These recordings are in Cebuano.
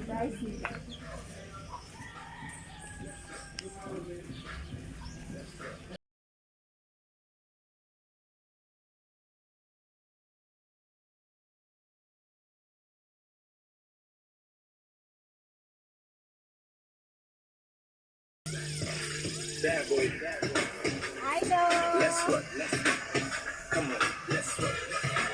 Tricycle. Bad boy. Bad boy. Idol! Let's work. Let's work. Come on. Let's work.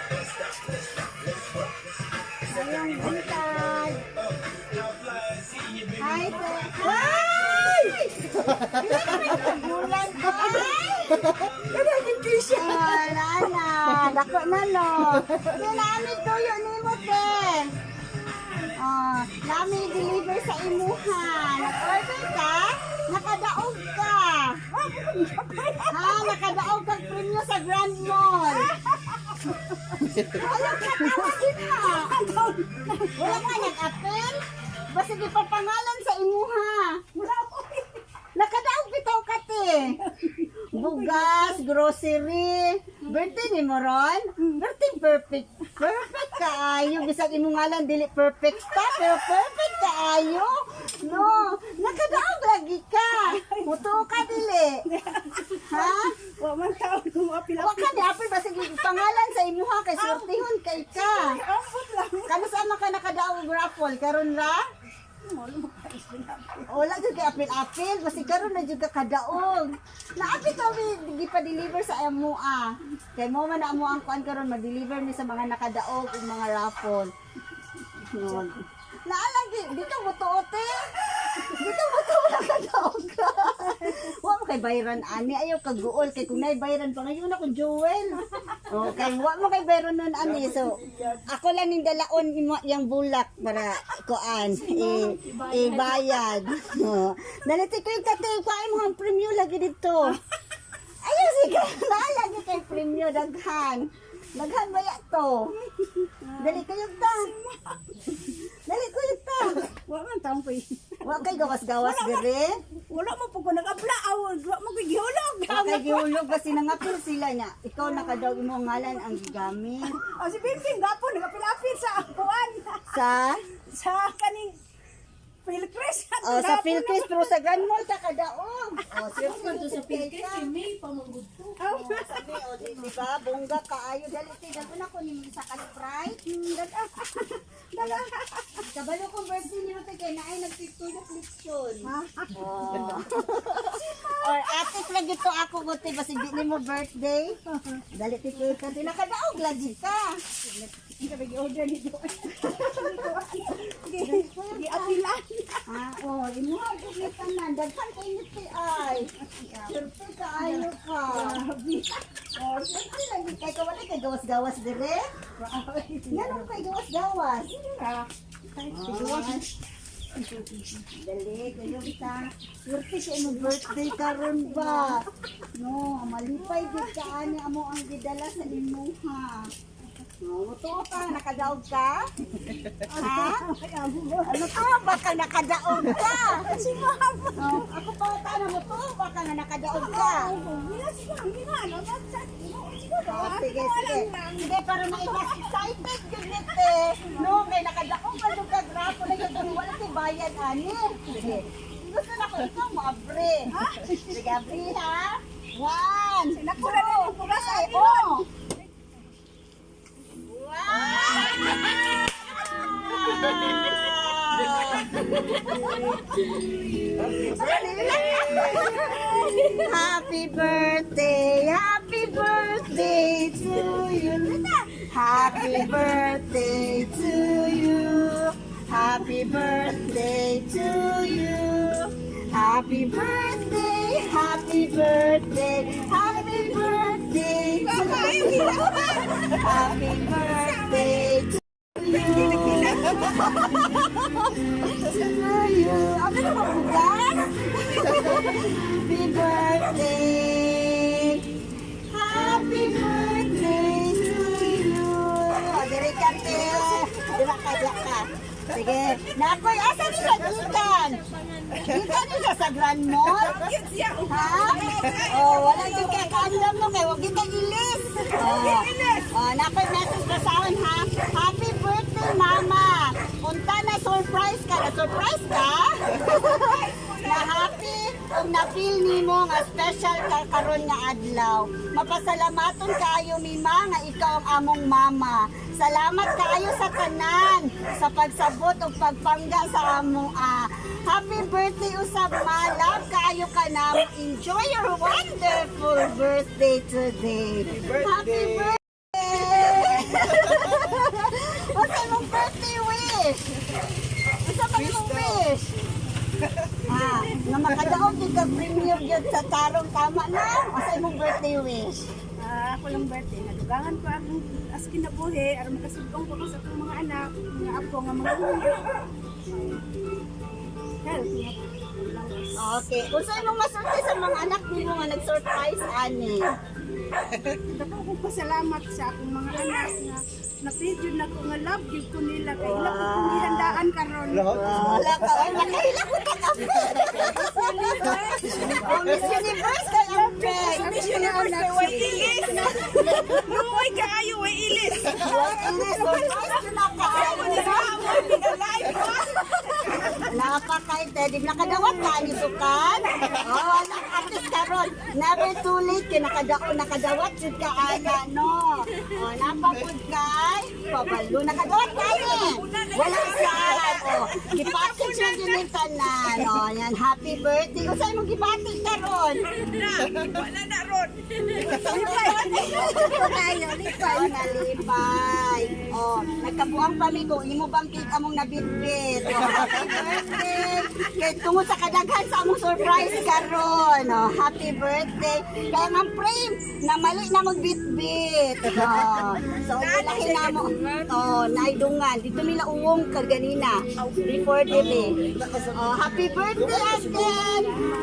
Don't stop. Let's stop. Let's work. Ayong buntag. Now fly, see you, baby. Hi, te. Ay! Bulan ay! Ah, nana. Dako na no. Te, nami tuyo nimo te. Ah, nami deliver sa imuha. Nag-order ka? Nakadaog ka. Ha, nakadaog kag premyo sa Grand Mall. Wala ka tawa din ha. Wala ka nag-appel? Basta di pa pangalan sa imuha. Nakadaog bitaw ka te. Bugas, grocery. Birthday ni mo ron? Birthday perfect. Perfect kaayo. Bisag imong ngalan dili perfect ta, pero perfect kaayo. No, nakadaog lagi ka. Mutuo ka dili. Ha? Wa man taon kung apil. Wa ka ni apil basig pangalan sa imuha kay sortihon kay ka. Ambot lang. Kano sa ama ka nakadaog og raffle karon ra? Wala jud kay apil-apil basi karon na jud ka kadaog. Naapi to mi gipa-deliver sa amoa. Kay mo man na amo ang kuan karon ma-deliver mi sa mga nakadaog ug mga raffle. No. Naalang di dito mo tuo te. Dito mo tuo nakadaog ka. Wa mo kay bayran ani, ayaw ka guol kay kung nay bayran pa ngayon ako Joel. Okay, wa mo kay bayran nun ani. So ako lang ning dalaon imo yang bulak para kuan ibayad. Oh. Naliti ko yung kate kuan mo ang premyo lagi dito. Ayaw sige, naalagi kay premyo daghan. Daghan baya to. Dali kayo ta. Dali kayo ta. Wa man taon ko. Wa kay gawas-gawas dire. Wala mo po ko nag-abla awol, wa mo ko gihulog. Wa kay gihulog kasi nangapil sila niya. Ikaw nakadaw imong ngalan ang gigamit. Oh, si Bimbing gapon nagapil-apil sa kuan. Sa Sa kaning Philcrest. Oh, sa Philcrest pero sa Grand Mall ka kadaog. Oh, seryoso to sa Philcrest. May pamanggod to. Oh, sabi, oh, di ba? Bongga kaayo dali ti dagko na ko ni sa ka Sprite. Daga. Kabalo kong birthday niyo te kay naay nagpicture na leksyon. Oh. Or ate lagi to ako ko te basig di nimo birthday. Dali ti ko ka tinakadaog lagi ka. Hindi ka order ni Joel. Gi-apilan. Ah, oh, imuha gud ni tanan daghan kay ni ti ay. Siyempre kaayo ka. Oh, siyempre lagi kay ka wala kay gawas-gawas dire. Nganong kay gawas-gawas? Ah. Dali, kayo ta. Swerte sa imong birthday karon ba? No, malipay gid ka ani amo ang gidala sa imuha. No, mutuo ka, nakadaog ka? Ha? Ano to? Baka nakadaog ka. Si mama. Oh, ako pa ta na mutuo, baka nga nakadaog ka. Oh, sige, sige. Sige, para maiwas excited gud ni te. No, kay nakadaog ka jud ka grapo na jud wala ti bayad ani. Sige. Gusto na ko ikaw mo abre. Sige, abre ha. One. Nakula na yung bugas ay Oh. Wow! Happy birthday, happy birthday to you. Happy birthday to you. Happy birthday to you. Happy birthday, happy birthday, happy birthday to you. Happy birthday to you. To you. Ano na ba bugas? Happy birthday. Happy birthday to you. O, dire ka, te. Dira ka, dira ka. Sige. Nakoy, asa ni siya gikan? Gikan ni siya sa Grand Mall? Ha? Oh, wala jud kay kaandam mo kay wag gyud kay ilis. Oh. Oh, nakoy message basahon ha. Happy birthday, Mama. Unta na sulti Na-surprise ka? Na-surprise ka? Na happy ug na-feel nimo nga special ka karon nga adlaw. Mapasalamaton kaayo mi, Ma, nga ikaw ang among mama. Salamat kaayo sa tanan sa pagsabot ug pagpangga sa among ah. Happy birthday usab, Ma. Love kaayo ka namo. Enjoy your wonderful birthday today. Happy birthday! What's imong birthday wish? Unsa man imong wish? Ah, nga makadaog gyud ka premier gyud sa tarong, tama na. Unsa imong birthday wish? Ah, ako lang birthday. Nadugangan ko ang as kinabuhi aron makasugong ko sa akong mga anak, mga apo nga mga health nga. Okay. Unsa imong masulti sa mga anak nimo nga nag-surprise ani? Dako ko pasalamat sa akong mga anak nga napidyo na ko nga love gyud ko nila kay ila ko kong gihandaan karon. Wala ka, ay makahila ko ta kape. Oh, Miss Universe kay ang peg. Miss Universe kay way ilis. Luoy kaayo way ilis. Wala, surprise jud na kaayo. Napaka-intelligent. Nakadawat ka ni Sukan. Oh, at least karon, never too late kay nakadawat jud ka ana, no. Oh, napapud kay pabalo nakadawat ka ni. Wala sad. Oh, gipackage na jud ni tanan. Oh, yan, happy birthday. Usa imong gibati karon? Wala na ron. Lipay. Oh, nalipay. Oh, nagkabuang pa mi kung imo bang cake among nabitbit. Oh, happy birthday. Kay tungod sa kadaghan sa among surprise karon. Oh, happy birthday. Kaya nga frame na mali na magbitbit. Oh, so ulahin na mo. Oh, naidungan. Dito nila uwong kaganina before dili. Oh, happy birthday again.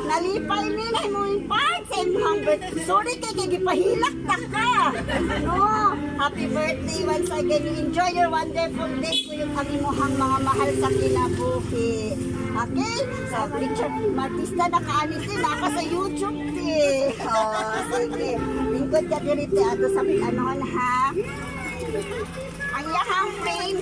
Nalipay ni na mo yung part sa imong birthday. Sorry kay gipahilak ta ka. No, happy birthday once again. You enjoy your wonderful day ko yung ang imuhang mga mahal sa kinabuhi. Okay? So, picture, artista na kaanit din. Naka sa YouTube, te. Oh, sige. Lingkod ka diri, te. Ato sa anoon, ha? Ang iyahang frame,